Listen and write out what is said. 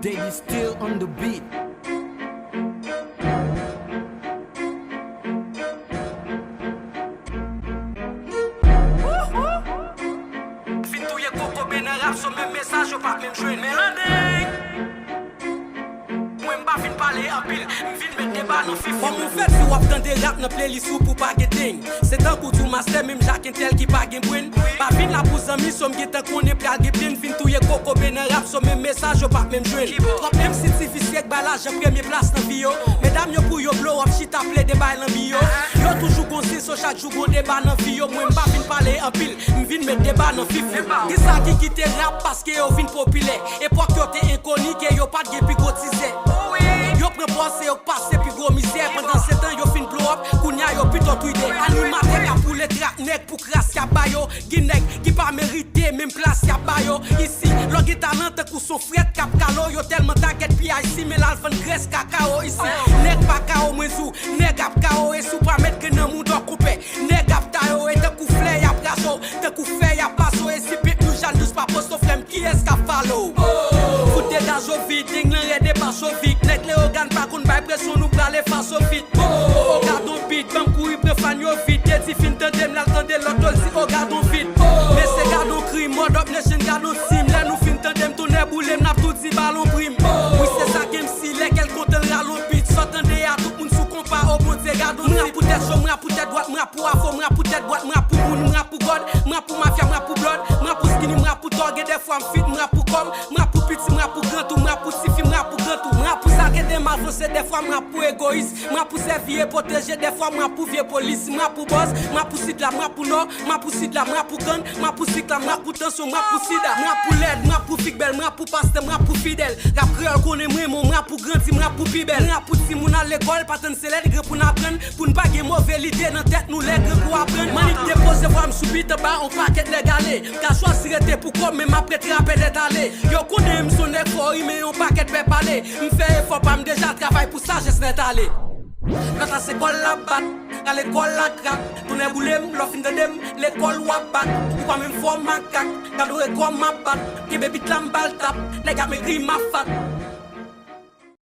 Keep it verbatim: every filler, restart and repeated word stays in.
Daddy still on the beat. Fin touye kokobe nan rap, so menm mesaj yo pa menm jwenn. Mwen m pa vin pale anpil, m vin met deba nan fifi. Kòman w fè di w ap tande rap nan playlist ou pou pa gen deng? Se tankou di w mastè menm jan ak entèl ki pa gen brenn. Pa vin la pou zanmi, so m gentan konnen pral gen plenn. Fin touye kokobe nan rap, so menm mesaj yo pa menm jwenn. Twòp M C ti visye k bay lajan premye plas nan vi yo. Medam yo pou yo blo, w ap chita plede bay lanbi yo. Yo toujou gon zen, so chak jou gon deba nan vi yo. Mwen m pa vin pale anpil, m vin met deba nan fifi. Gen sa ki kite rap paske yo vin popilè. Epòk yo te enkoni ke yo pa t gen pi gwo tizè. Yo pran pòz, se yo k pase pi gwo mizè. Pandan se tan yo fin blow up, kounye a yo pito twide. Animatè k ap boule trak nèg pou kras y ap ba yo. Gen nèg ki pa merite menm plas y ap ba yo. Isi, lè w gen talan tankou s on frèt k ap kalo, yo tèlman tagèt P I C, men l al vann grès kakao. Isi, nèg pa kawo, mwen di w, nèg ap kawo. E si w pa met grenn nan mouda w, konpè, nèg ap taye w. E tankou flè y ap raze w, tankou fè y ap pase w. E si pep nou jan dous pa poste w, frè m, kiyès k ap follow w? Fout dega Jovid, deng nan rèd e pa Chovik. Nèg Leyogàn pa konn bay presyon, nou pral efase w vit. Oh, oh, gadon bit, ban m kouri pran fan yo vit. Teddy fin tande m, l al tande lòt yo, l di, oh, gadon vit. Mesye, gadon krim, Mòd Up Nation, gadon tim. Lè nou fin tande m, tonnè boule m, n ap tou di balon prim. Wi, se sa k M C, lè kè l kontan, l rale on bit. Sa w tande a, tout moun sou konpa, oh Bondye, gadon tip. M rap pou tèt cho, m rap pou tèt dwat, m rap pou afro, m rap pou tèt bwat, m rap pou moun, m rap pou gòd, m rap pou mafya, m rap pou blòd, m rap pou skinny, m rap pou tòg, e dèfwa m fit, m rap pou kòm, m rap pou piti, m rap pou gran tou, m rap pou tifi, m rap pou gran tou, m rap pou sa k ede m avanse, dèfwa m rap pou egoyis, m rap pou sèvi e pwoteje, dèfwa m rap pou vye polis, m rap pou bòz, m rap pou sid la, m rap pou nò, m rap pou sid la, m rap pou kann, m rap pou sik la, m rap pou tansyon, m rap pou sida, m rap pou lèd, m rap pou fi k bèl, m rap pou pastè, m rap pou fidèl. Rap kreyòl konnen m renmen w, m rap pou grandi, m rap pou pi bèl, m rap pou timoun al lekòl, pa tann se lè n gran pou n aprann, pou n pa gen move lide nan tèt nou lè grangou aprann. M annik depoze vwa m sou bit anba on pakèt nèg ale. M ka chwazi rete pou kò m, men m ap ret rapè nèt ale. Yo konnen m s on nèg fò, wi, men yon pakèt pè pale. M fè efò pa m deja, travay pou sajès nèt ale. Lòt la se kò l ap bat, rale kò l ak rak. Tonnè boule m, lè w fin tande m, lekòl w ap bat. Ou pa menm fò makak, gade w e kò m ap bat. Kenbe bit la m ba l tap, nèg ap egri m ap fat.